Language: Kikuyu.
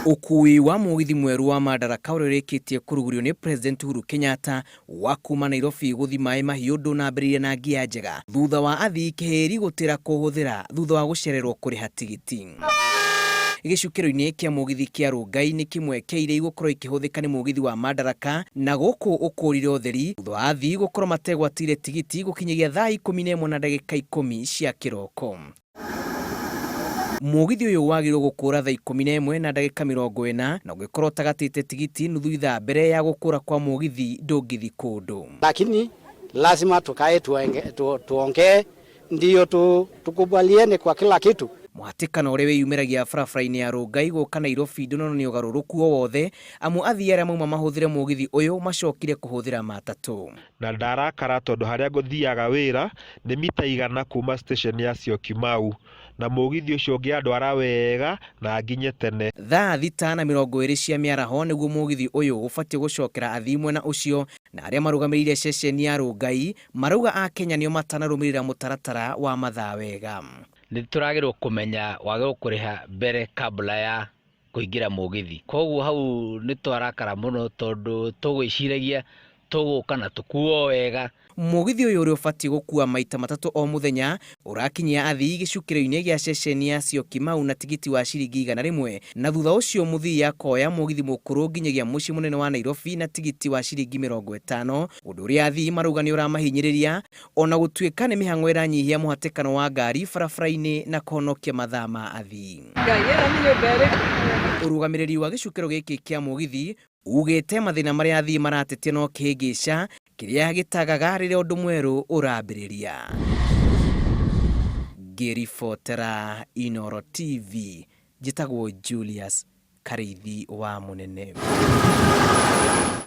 Ũkui wa mũgithi mwerũ wa Madaraka ũrĩa ũrĩkĩtie kũrugũrio nĩ President Uhuru Kenyatta wa kuma Nairobi gũthi Maĩ Mahiũ ndũnambĩrĩria na ngia njega thutha wa athii kĩhĩri gũtĩra kũũhũthĩra thutha wa gũcererwo kũrĩha tigiti. Gĩcukĩro-inĩ kĩa mũgithi kĩa Rongai nĩ kĩmwe kĩa iria igũkorwo ikĩhũthĩka nĩ mũgithi wa Madaraka na gũkũ ũkũrire ũtheri thutha wa athii gũkorwo mategwatĩire tigiti gũkinyagia thaa 11 na ndagĩka 10 cia kĩroko. Mũgithi ũyũ wagĩrĩirwo gũkũra thaa 11 na ndagĩka 40 na ũngĩkorwo ũtagatĩte tigiti nuthu ithaa mbere ya gũkũra kwa mũgithi ndũngĩthi kũndũ. Lakini lazima tukae tuongee ndio tukubaliane kwa kila kitu. Mũhatĩkano ũrĩa wĩyumĩragia barabara-inĩ ya Rongai gũka Nairobi ndũnonania ũgarũrũku o wothe amu athii arĩa mauma mahũthĩre mũgithi ũyũ macokire kũhũthĩra matatũ. Na ndarakara tondũ harĩa ngũthiaga wĩra nĩ mita 100 kuma station ya Syokimau na mũgithi ũcio ũngĩandwara wega na nginye tene. Thaa 6:20 cia mĩaraho nĩguo mũgithi ũyũ ũbatiĩ gũcokera athii mwena ũcio na arĩa marũgamĩrĩire ceceni ya Rongai marauga Akenya nĩo matanarũmĩrĩra mũtaratara wa mathaa wega. Nĩ tũragĩrwo kũmenya wagĩrĩirwo kũrĩha mbere kabla ya kũingĩra mũgithi, koguo hau nĩ twarakara mũno tondũ tũgwĩciragia tũgũka na tũkuo wega. Mũgithi ũyũ ũrĩa ũbatiĩ gũkua maita matatũ o mũthenya ũrakinyia athii gĩcukĩro-inĩ gĩa ceceni ya Syokimau na tigiti wa ciringi 100 na thutha ũcio mũthii akoya mũgithi mũkũrũ nginyagia mũciĩ mũnene wa Nairobi na tigiti wa ciringi 50, ũndũ ũrĩa athii marauga nĩ ũramahinyĩrĩria ona gũtuĩka nĩ mĩhang'o ĩranyihia mũhatĩkano wa ngari barabara-inĩ na kũhonokia mathaa ma athii. Ũrũgamĩrĩri wa gĩcukĩro gĩkĩ kĩa mũgithi ugĩte mathĩna marĩa athii maratetia no kĩhĩngĩca kĩrĩa gĩtagaga rĩrĩa ũndũ mwerũ ũrambĩrĩria. Ngĩribotera Inooro TV, njĩtagwo Julius Karĩithi wa Mũnene.